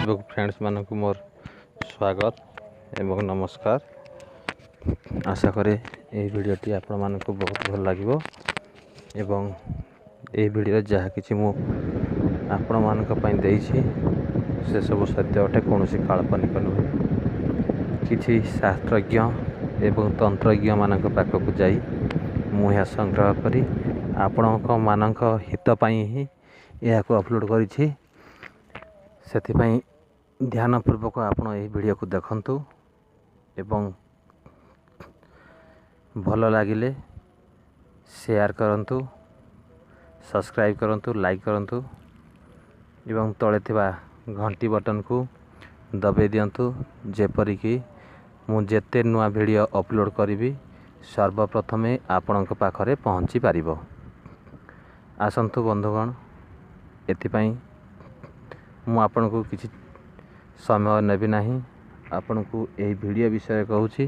Facebook ଫ୍ରେଣ୍ଡସ୍ମାନଙ୍କୁ ମୋର ସ୍ୱାଗତ ଏବଂ ନମସ୍କାର। ଆଶା କରେ ଏହି ଭିଡ଼ିଓଟି ଆପଣମାନଙ୍କୁ ବହୁତ ଭଲ ଲାଗିବ ଏବଂ ଏହି ଭିଡ଼ିଓରେ ଯାହା କିଛି ମୁଁ ଆପଣମାନଙ୍କ ପାଇଁ ଦେଇଛି ସେସବୁ ସତ୍ୟ ଅଟେ, କୌଣସି କାଳ୍ପନିକ ନୁହେଁ। କିଛି ଶାସ୍ତ୍ରଜ୍ଞ ଏବଂ ତନ୍ତ୍ରଜ୍ଞମାନଙ୍କ ପାଖକୁ ଯାଇ ମୁଁ ଏହା ସଂଗ୍ରହ କରି ଆପଣଙ୍କ ମାନଙ୍କ ହିତ ପାଇଁ ହିଁ ଏହାକୁ ଅପଲୋଡ଼ କରିଛି। ସେଥିପାଇଁ ଧ୍ୟାନପୂର୍ବକ ଆପଣ ଏହି ଭିଡ଼ିଓକୁ ଦେଖନ୍ତୁ ଏବଂ ଭଲ ଲାଗିଲେ ସେୟାର କରନ୍ତୁ, ସବସ୍କ୍ରାଇବ୍ କରନ୍ତୁ, ଲାଇକ୍ କରନ୍ତୁ ଏବଂ ତଳେ ଥିବା ଘଣ୍ଟି ବଟନ୍କୁ ଦବାଇ ଦିଅନ୍ତୁ, ଯେପରିକି ମୁଁ ଯେତେ ନୂଆ ଭିଡ଼ିଓ ଅପଲୋଡ଼ କରିବି ସର୍ବପ୍ରଥମେ ଆପଣଙ୍କ ପାଖରେ ପହଞ୍ଚି ପାରିବ। ଆସନ୍ତୁ ବନ୍ଧୁଗଣ, ଏଥିପାଇଁ ମୁଁ ଆପଣଙ୍କୁ କିଛି ସମୟ ନେବି ନାହିଁ, ଆପଣଙ୍କୁ ଏହି ଭିଡ଼ିଓ ବିଷୟରେ କହୁଛି।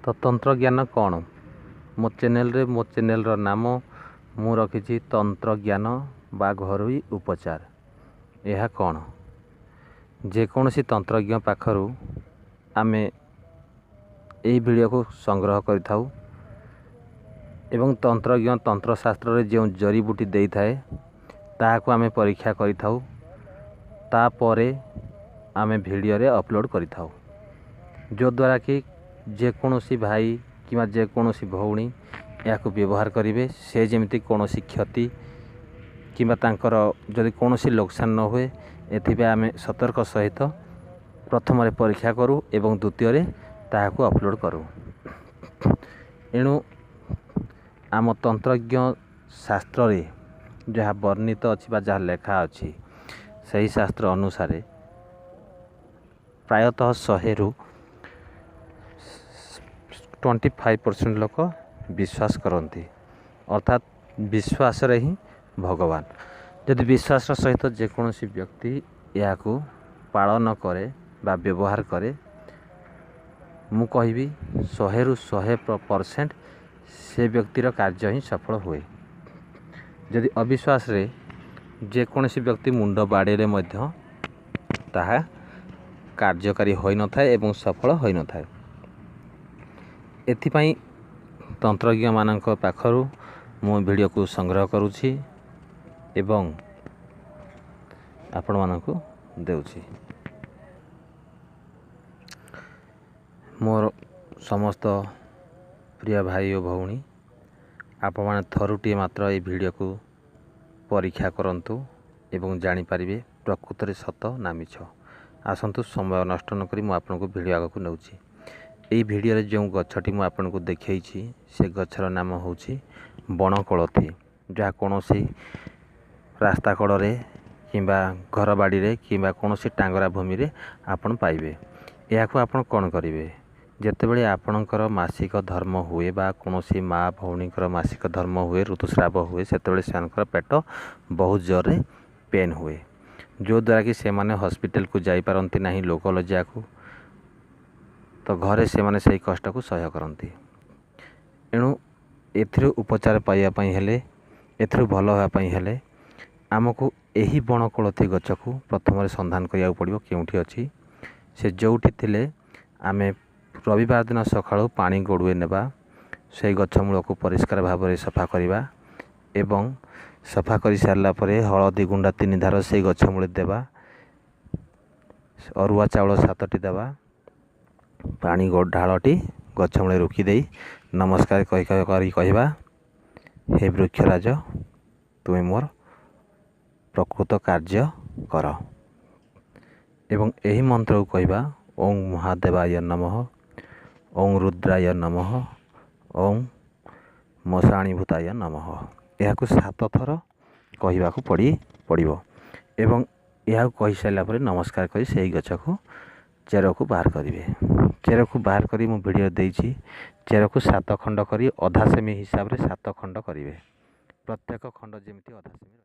ତ ତନ୍ତ୍ରଜ୍ଞାନ କ'ଣ? ମୋ ଚ୍ୟାନେଲରେ ମୋ ଚ୍ୟାନେଲର ନାମ ମୁଁ ରଖିଛି ତନ୍ତ୍ରଜ୍ଞାନ ବା ଘରୋଇ ଉପଚାର। ଏହା କ'ଣ? ଯେକୌଣସି ତନ୍ତ୍ରଜ୍ଞ ପାଖରୁ ଆମେ ଏହି ଭିଡ଼ିଓକୁ ସଂଗ୍ରହ କରିଥାଉ ଏବଂ ତନ୍ତ୍ରଜ୍ଞ ତନ୍ତ୍ରଶାସ୍ତ୍ରରେ ଯେଉଁ ଜରିବୁଟି ଦେଇଥାଏ ତାହାକୁ ଆମେ ପରୀକ୍ଷା କରିଥାଉ, ତାପରେ ଆମେ ଭିଡ଼ିଓରେ ଅପଲୋଡ଼ କରିଥାଉ, ଯଦ୍ୱାରା କି ଯେକୌଣସି ଭାଇ କିମ୍ବା ଯେକୌଣସି ଭଉଣୀ ଏହାକୁ ବ୍ୟବହାର କରିବେ, ସେ ଯେମିତି କୌଣସି କ୍ଷତି କିମ୍ବା ତାଙ୍କର ଯଦି କୌଣସି ଲୋକସାନ ନ ହୁଏ, ଏଥିପାଇଁ ଆମେ ସତର୍କ ସହିତ ପ୍ରଥମରେ ପରୀକ୍ଷା କରୁ ଏବଂ ଦ୍ୱିତୀୟରେ ତାହାକୁ ଅପଲୋଡ଼ କରୁ। ଏଣୁ ଆମ ତନ୍ତ୍ରଜ୍ଞ ଶାସ୍ତ୍ରରେ ଯାହା ବର୍ଣ୍ଣିତ ଅଛି ବା ଯାହା ଲେଖା ଅଛି, ସେହି ଶାସ୍ତ୍ର ଅନୁସାରେ ପ୍ରାୟତଃ 100ରୁ 25% ଲୋକ ବିଶ୍ୱାସ କରନ୍ତି, ଅର୍ଥାତ୍ ବିଶ୍ୱାସରେ ହିଁ ଭଗବାନ। ଯଦି ବିଶ୍ୱାସର ସହିତ ଯେକୌଣସି ବ୍ୟକ୍ତି ଏହାକୁ ପାଳନ କରେ ବା ବ୍ୟବହାର କରେ, ମୁଁ କହିବି 100ରୁ 100% ସେ ବ୍ୟକ୍ତିର କାର୍ଯ୍ୟ ହିଁ ସଫଳ ହୁଏ। ଯଦି ଅବିଶ୍ୱାସରେ ଯେକୌଣସି ବ୍ୟକ୍ତି ମୁଣ୍ଡ ବାଡ଼େଇଲେ ମଧ୍ୟ ତାହା କାର୍ଯ୍ୟକାରୀ ହୋଇନଥାଏ ଏବଂ ସଫଳ ହୋଇନଥାଏ। ଏଥିପାଇଁ ତନ୍ତ୍ରଜ୍ଞମାନଙ୍କ ପାଖରୁ ମୁଁ ଭିଡ଼ିଓକୁ ସଂଗ୍ରହ କରୁଛି ଏବଂ ଆପଣମାନଙ୍କୁ ଦେଉଛି। ମୋର ସମସ୍ତ ପ୍ରିୟ ଭାଇ ଓ ଭଉଣୀ, ଆପଣମାନେ ଥରୁଟିଏ ମାତ୍ର ଏହି ଭିଡ଼ିଓକୁ ପରୀକ୍ଷା କରନ୍ତୁ ଏବଂ ଜାଣିପାରିବେ ପ୍ରକୃତରେ ସତ ନା ମିଛ। ଆସନ୍ତୁ ସମୟ ନଷ୍ଟ ନକରି ମୁଁ ଆପଣଙ୍କୁ ଭିଡ଼ିଓ ଆଗକୁ ନେଉଛି। ଏହି ଭିଡ଼ିଓରେ ଯେଉଁ ଗଛଟି ମୁଁ ଆପଣଙ୍କୁ ଦେଖେଇଛି ସେ ଗଛର ନାମ ହେଉଛି ବଣକୋଳଥି, ଯାହା କୌଣସି ରାସ୍ତା କଡ଼ରେ କିମ୍ବା ଘର ବାଡ଼ିରେ କିମ୍ବା କୌଣସି ଟାଙ୍ଗରା ଭୂମିରେ ଆପଣ ପାଇବେ। ଏହାକୁ ଆପଣ କ'ଣ କରିବେ? ଯେତେବେଳେ ଆପଣଙ୍କର ମାସିକ ଧର୍ମ ହୁଏ ବା କୌଣସି ମା ଭଉଣୀଙ୍କର ମାସିକ ଧର୍ମ ହୁଏ, ଋତୁସ୍ରାବ ହୁଏ, ସେତେବେଳେ ସେମାନଙ୍କର ପେଟ ବହୁତ ଜୋରରେ ପେନ୍ ହୁଏ, ଯେଉଁଦ୍ୱାରା କି ସେମାନେ ହସ୍ପିଟାଲକୁ ଯାଇପାରନ୍ତି ନାହିଁ ଲୋକ ଲଜ୍ଜାକୁ, ତ ଘରେ ସେମାନେ ସେହି କଷ୍ଟକୁ ସହ୍ୟ କରନ୍ତି। ଏଣୁ ଏଥିରୁ ଉପଚାର ପାଇବା ପାଇଁ ହେଲେ, ଏଥିରୁ ଭଲ ହେବା ପାଇଁ ହେଲେ ଆମକୁ ଏହି ବଣକୋଳଥି ଗଛକୁ ପ୍ରଥମରେ ସନ୍ଧାନ କରିବାକୁ ପଡ଼ିବ କେଉଁଠି ଅଛି। ସେ ଯେଉଁଠି ଥିଲେ ଆମେ ରବିବାର ଦିନ ସକାଳୁ ପାଣି ଗୋଡ଼ୁଏ ନେବା, ସେଇ ଗଛ ମୂଳକୁ ପରିଷ୍କାର ଭାବରେ ସଫା କରିବା ଏବଂ ସଫା କରିସାରିଲା ପରେ ହଳଦୀ ଗୁଣ୍ଡା 3 ଧାର ସେଇ ଗଛ ମୂଳେ ଦେବା, ଅରୁଆ ଚାଉଳ 7ଟି ଦେବା, ପାଣି ଢାଳଟି ଗଛ ମୂଳେ ରୋକି ଦେଇ ନମସ୍କାର କରି କହିବା, ହେ ବୃକ୍ଷରାଜ, ତୁମେ ମୋର ପ୍ରକୃତ କାର୍ଯ୍ୟ କର। ଏବଂ ଏହି ମନ୍ତ୍ରକୁ କହିବା, ଓଁ ମହାଦେବାୟ ନମଃ, ଓଁ ରୁଦ୍ରାୟ ନମଃ, ଓଁ ମଶାଣୀଭୂତାୟ ନମଃ। ଏହାକୁ 7 ଥର କହିବାକୁ ପଡ଼ିବ ଏବଂ ଏହାକୁ କହିସାରିଲା ପରେ ନମସ୍କାର କରି ସେହି ଗଛକୁ ଚେରକୁ ବାହାର କରିବେ। ଚେରକୁ ବାହାର କରି ମୁଁ ଭିଡ଼ିଓ ଦେଇଛି, ଚେରକୁ 7 ଖଣ୍ଡ କରି ଅଧା ସେମି ହିସାବରେ 7 ଖଣ୍ଡ କରିବେ, ପ୍ରତ୍ୟେକ ଖଣ୍ଡ ଯେମିତି ଅଧା ସେମି।